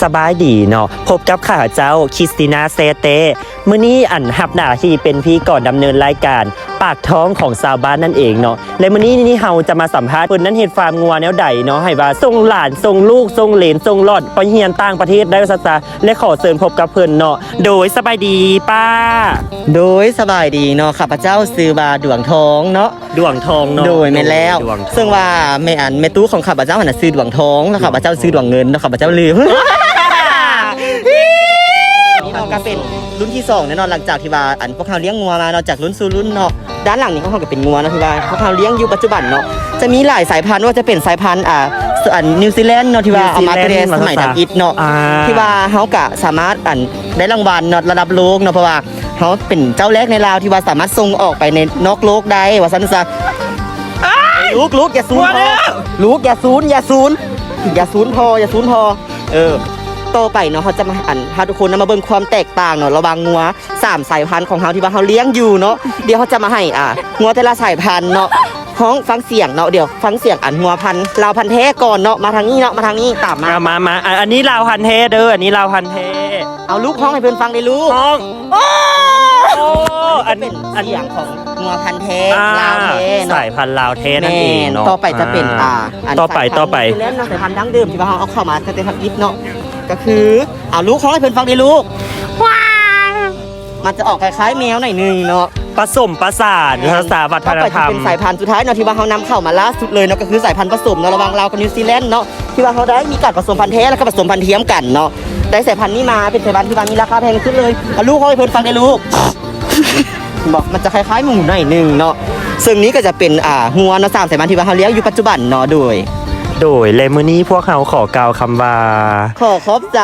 ສະບາຍດີເນາະ ພົບກັບຂ້າພະເຈົ້າ ຄຣິສຕິນາ ແຊເຕ້ ມື້ນີ້ອັນຮັບໜ້າທີ່ເປັນພິທີກອນດຳເນີນລາຍການປາກທ້ອງຂອງຊາວບ້ານນັ້ນເອງເນາະ ແລະມື້ນີ້ນີ້ເຮົາຈະມາສຳພາດເພິ່ນນັ້ນເຮັດຟາມງົວແນວໃດເນາະ ໃຫ້ວ່າສົ່ງຫຼານ ສົ່ງລູກ ສົ່ງເຫຼນ ສົ່ງຫຼອດໄປຮຽນຕ່າງປະເທດໄດ້ວ່າຊັ້ນຊະ ແລະຂໍເຊີນພົບກັບເພິ່ນເນາະ. ໂດຍ ສະບາຍດີປ້າ. ໂດຍ ສະບາຍດີເນາະ ຂ້າພະເຈົ້າຊື່ວ່າດວງທອງເນາະ. ດວງທອງເນາະ. ໂດຍ ແມ່ນແລ້ວ ດວງທອງ ເຊິ່ງວ່າແມ່ ອັນ ແມ່ຕູ້ຂອງຂ້າພະເຈົ້າຫັ້ນນະຊື່ດວງທອງ ແລ້ວຂ້າພະເຈົ້າຊື່ດວງເງິນ ແລ້ວຂ້າພະເຈົ້າລືມ. ນີ້ເນາະ ກໍເປັນລຸ້ນທີສອງແນ່ນອນ ຫຼັງຈາກທີ່ວ່າ ອັນ ພວກເຮົາລ້ຽງງົວມາເນາະ ຈາກລຸ້ນສູ່ລຸ້ນເນາະ. ດ້ານຫຼັງນີ້ຂອງເຮົາກໍເປັນງົວເນາະ ທີ່ວ່າພວກເຮົາລ້ຽງຢູ່ປັດຈຸບັນເນາະ ຈະມີຫຼາຍສາຍພັນ ບໍ່ວ່າຈະເປັນສາຍພັນ ອ່າ ອັນ ນິວຊີແລນເນາະ ທີ່ວ່າເອົາມາແຕ່ສະໄໝທຳອິດເນາະ ທີ່ວ່າເຮົາກໍສາມາດ ອັນ ໄດ້ລາງວັນເນາະ ລະດັບໂລກເນາະ ເພາະວ່າ ເຮົາເປັນເຈົ້າແລກໃນລາວທີ່ວ່າສາມາດສົ່ງອອກໄປໃນນອກໂລກໄດ້ ວ່າຊັ້ນຊະ. ລູກ ລູກ ຢ່າສູນພໍ່ ລູກ ຢ່າສູນ ຢ່າສູນ ຢ່າສູນພໍ່ ຢ່າສູນພໍ່. ເອີ ຕໍ່ໄປເນາະ ເຮົາຈະມາ ອັນ ພາທຸກຄົນນຳມາເບິ່ງຄວາມແຕກຕ່າງເນາະ ລະຫວ່າງງົວສາມສາຍພັນຂອງເຮົາທີ່ວ່າເຮົາລ້ຽງຢູ່ເນາະ. ດຽວເຮົາຈະມາໃຫ້ ອ່າ ງົວແຕ່ລະສາຍພັນເນາະ ຮ້ອງ ຟັງສຽງເນາະ ດຽວຟັງສຽງອັນງົວພັນລາວພັນແທ້ກ່ອນເນາະ. ມາທາງນີ້ເນາະ ມາທາງນີ້ ຕາມມາ ມາ ມາ ມາ. ອັນ ອັນນີ້ລາວພັນແທ້ເດີ ອັນນີ້ລາວພັນແທ້. ເອົາລູກຮ້ອງໃຫ້ເພິ່ນຟັງເດ້ລູກ ຮ້ອງ. ໂອ້ ອັນ ອັນ ສຽງຂອງງົວພັນແທ້ ອ່າ ລາວແທ້ເນາະ ສາຍພັນລາວແທ້ນັ້ນເອງເນາະ. ແມ່ນ ຕໍ່ໄປຈະເປັນ ອ່າ ອ່າ ອັນ ຕໍ່ໄປ ຕໍ່ໄປ ສາຍພັນນິວຊີແລນເນາະ ສາຍພັນດັ້ງເດີມທີ່ວ່າເຮົາເອົາເຂົ້າມາຕັ້ງແຕ່ທຳອິດເນາະ ກໍຄື ເອົາລູກຮ້ອງໃຫ້ເພິ່ນຟັງເດ້ລູກ ວ້າວ. ມັນຈະອອກຄ້າຍໆແມວໜ້ອຍໜຶ່ງເນາະ ປະສົມປະສານ ແມ່ນ ພາສາວັດທະນະທຳ. ຕໍ່ໄປຈະເປັນສາຍພັນສຸດທ້າຍເນາະ ທີ່ວ່າເຮົານຳເຂົ້າມາລ່າສຸດເລີຍເນາະ ກໍຄືສາຍພັນປະສົມເນາະ ລະຫວ່າງລາວກັບນິວຊີແລນເນາະ ທີ່ວ່າເຮົາໄດ້ມີການປະສົມພັນແທ້ ແລ້ວກໍປະສົມພັນທຽມກັນເນາະ. ໄດ້ສາຍພັນນີ້ມາເປັນສາຍພັນທີ່ວ່າມີລາຄາແພງທີ່ສຸດເລີຍ. ເອົາລູກຮ້ອງໃຫ້ເພິ່ນຟັງເດ້ລູກ. ເຫັນບໍ່ ມັນຈະຄ້າຍໆໝູໜ້ອຍໜຶ່ງເນາະ. ເຊິ່ງນີ້ກໍຈະເປັນ ອ່າ ງົວເນາະ ສາມສາຍພັນທີ່ວ່າເຮົາລ້ຽງຢູ່ປັດຈຸບັນເນາະ. ໂດຍ ໂດຍ ແລະມື້ນີ້ພວກເຮົາຂໍກ່າວຄຳວ່າ ຂໍຂອບໃຈ.